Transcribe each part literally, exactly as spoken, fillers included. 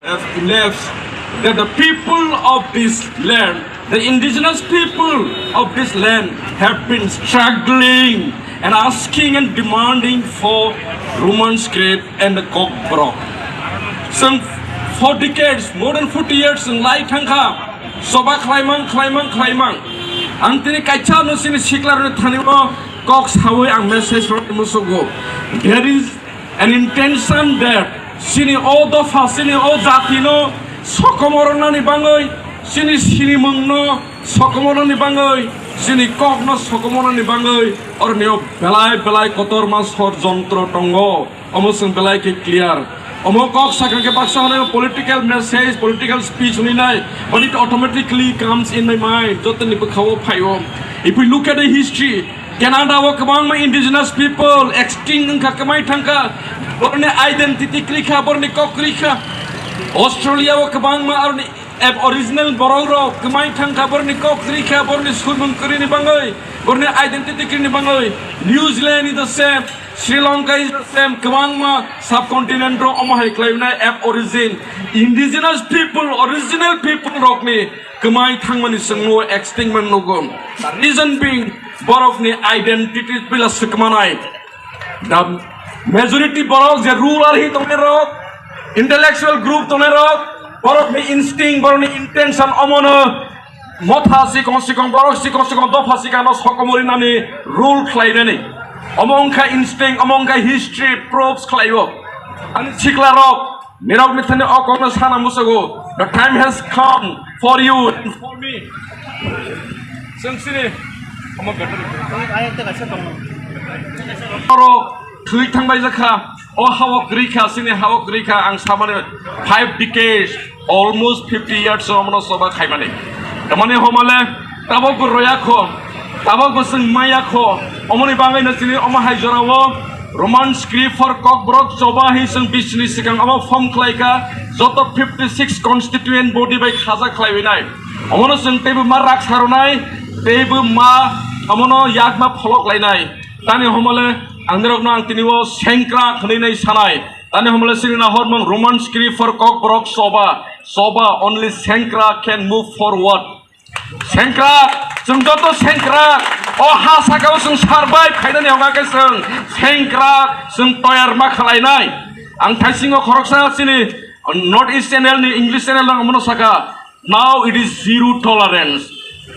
have elapsed that the people of this land, the indigenous people of this land, have been struggling and asking and demanding for Roman script and the Kokborok. Some for decades, more than forty years in lai thangkha, soba khlaimang, khlaimang, khlaimang. Ang tini kaisa no sini sikla rwni thani o kok sawi ang message rwni musugo. There is an intention that sini o dopha, sini o jati no sokomornani bangwi, sini sinimung no sokomornani bangwi, sini kok no sokomornani bangwi, orni o belai belai kotorma sor jontro tongo. Omo chwng belai khe clear. Omo kok sakha khe baksa hwnwi political message, political speech hwnwi nai, but it automatically comes in my mind. Jotoni bwkhao phaio. If we look at the history, Canada o kwbangma indigenous people extinct wngkha, kwmai thangkha, borni identity kwrwikha, borni kok kwrwikha. Australia o kwbangma aroni ab-, original borok rok kwmai thangkha, borni kok kwrwikha, borni sumung kwrwini bangwi, borni identity kwrwini bangwi. New Zealand is the same. Sri Lanka is the same, kwbangma subcontinent rok omo hai khlainai ab origin, indigenous people, original people rokni kwmai thangmani chwngno extinct man nugo. The reason being, borokni identity bila swkmanai. The majority borok je ruler hi tongnai rok, intellectual group tongnai rok, borokni instinct, borokni intention omono motha sikong sikong, borok sikong sikong, dopha sikang no sokomori nani rule khlai nani. Omo wngkha instinct, omo wngkha history proves khlaio. Ani sikla rok, nirok ni thani o kokno sana musugo. The time has come for you and for me. Chwng sini, omo better. Oro thwi thangbai jakha. O hao kwrwi kha, chini hao kwrwi kha, ang samani five decades, almost fifty years omono choba khaimani. Tamani homale, tabok bo roya kho, tabok bo chwng maya kho, omoni bangwi no chini omo hai jorao Roman script for Kokborok choba hi chwng bisni swkang omo form khlai kha, joto fifty six constituent body bai khaja khlaiwi nai. Omono chwng teibo ma rak saronai, teibo ma omono yak ma pholok lainai. Tani homole ang nirokno ang tini o sengkrak hwnwi nai sanai. Tani homole sini na hormang Roman script for Kokborok choba. Choba, only sengkrak can move forward. Sengkrak, chwng joto sengkrak. O ha sakao chwng sarbai phainani hwnga khe chwng sengkrak, chwng toyar ma khlainai. Ang thaisingo khoroksa sini North East channel ni English channel rang mono saka. Now it is zero tolerance.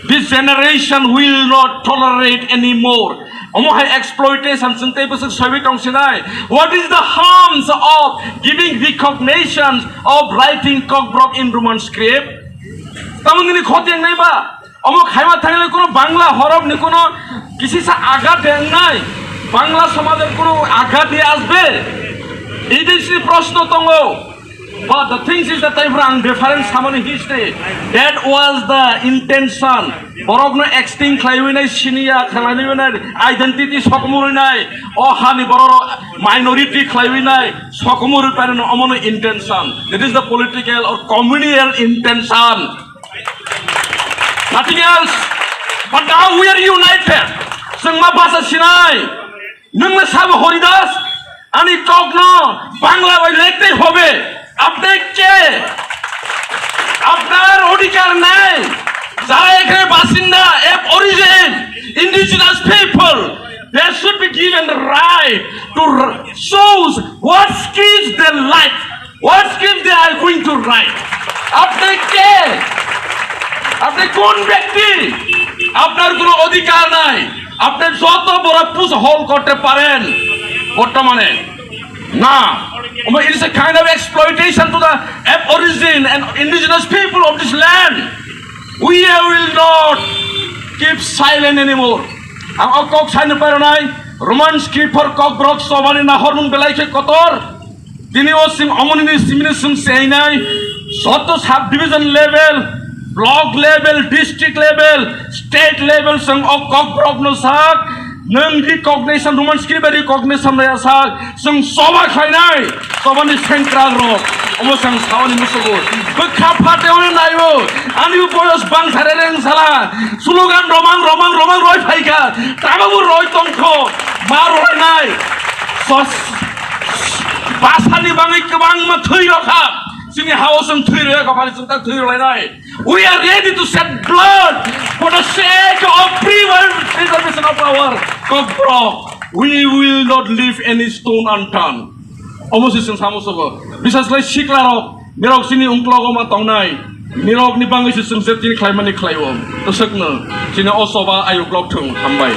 This generation will not tolerate anymore. Omo hai exploitation chwng tei bwswk soiwi tong sinai. What is the harms of giving recognition of writing Kokborok in Roman script? Tamo nini khoti wngnai ba? Omo khaima thangle kuno Bangla horop ni kuno kisisa agat de wngnai. Bangla somaj kuno agat de asbe. Idisi proshno tongo. But the thing is that tai ang different samani history. That was the intention. Borokno extinct khlaiwi nai, siniya khlaiwi nai, identity sokmurwi nai, o hani borok minority khlaiwi nai, sokmurwi paino omono intention. That is the political or communal intention. Nothing else. But now we are united. Chwng ma basa sinai. Nwng le sabo Horidas, ani kokno Bangla bai lekte hobe. Apne ke? Apnar odhikar nai. Jara ekhane basinda, ab origin, indigenous people, they should be given the right to r-, choose what script they like. What script they are going to write? আপনি কে? আপনি কোন ব্যক্তি? আপনার কোনো অধিকার নাই। আপনি যত বড় পুজ হোল করতে পারেন বর্তমানে। না। It is a kind of exploitation to the aborigine and indigenous people of this land. We will not keep silent anymore. Ang o kok saino paronai, Roman script for Kokborok chobani na hormung belai khe kotor. Tini o sing omoni ni simini sung seinai, joto sub division level, block level, district level, state level sung o Kokborok no sak, nung recognition, Roman script bai recognition raya sak, sung soba khainai, sobani sengkrak rok, omo sang saoni musugo, bwkha phate ono naio, ani boyos bang thare reng sala, slogan romang, romang, romang roi phaikha, tamo bo roi tongkho, ma roi nai, sos, Basani bangwi kwbangma thwi rokha. Chini hao chwng thwi rwya, kophali chwng tak thwi rwlainai. We are ready to shed blood for the sake of pre-world preservation of our Kokborok. We will not leave any stone unturned. Omo se chwng samo sobo. Bisas khlai sikla rok, nirok chini ungklogo ma tongnai. Nirok ni bangwi se chwng se tini khlaimani khlaiwo. To swkno, chini o soba ayuk lok thung, hambai.